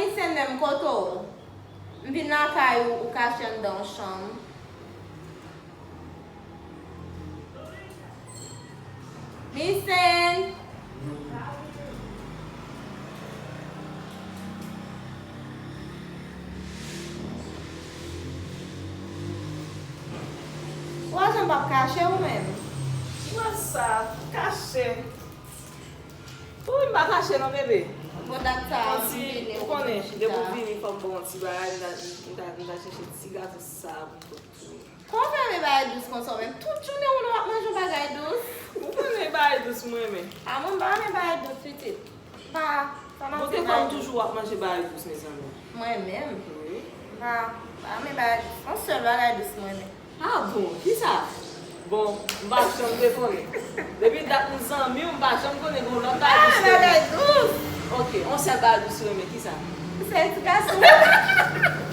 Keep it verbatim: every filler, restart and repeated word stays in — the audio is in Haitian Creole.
Ayisyen menm, kote w? M vin lakay ou, ou kache anndan yon chanm. Misen! Ou pa janm p ap kache ou menm. Ou wè sa, kache. Ou, m pa kache non, bebe. Bon, dat sa, m vini, ou konnen, depi w vini, fò m ba w yon ti bagay, m ta, m ta, m ta chèche ti gato sa pou m pot pou ou. Kòman w fè renmen bagay dous konsa w menm? Tout jounen ou w ap manje yon bagay dous. Ou konnen bagay dous mwen renmen. A, mwen m pa renmen bagay dous, pitit. Pa, pa manje bagay dous. Montre kòm toujou w ap manje bagay dous, mezanmi. Mwen menm? Wi. Pa, pa renmen bagay dous. Yon sèl bagay dous mwen renmen. A bon, kisa? Bon, m pa janm te konnen. Depi dat nou zanmi, m pa janm konnen gen yon lòt bagay dous. Ah, bagay dous! Ok, yon sèl bagay dous ou renmen, kisa? Se ti gason.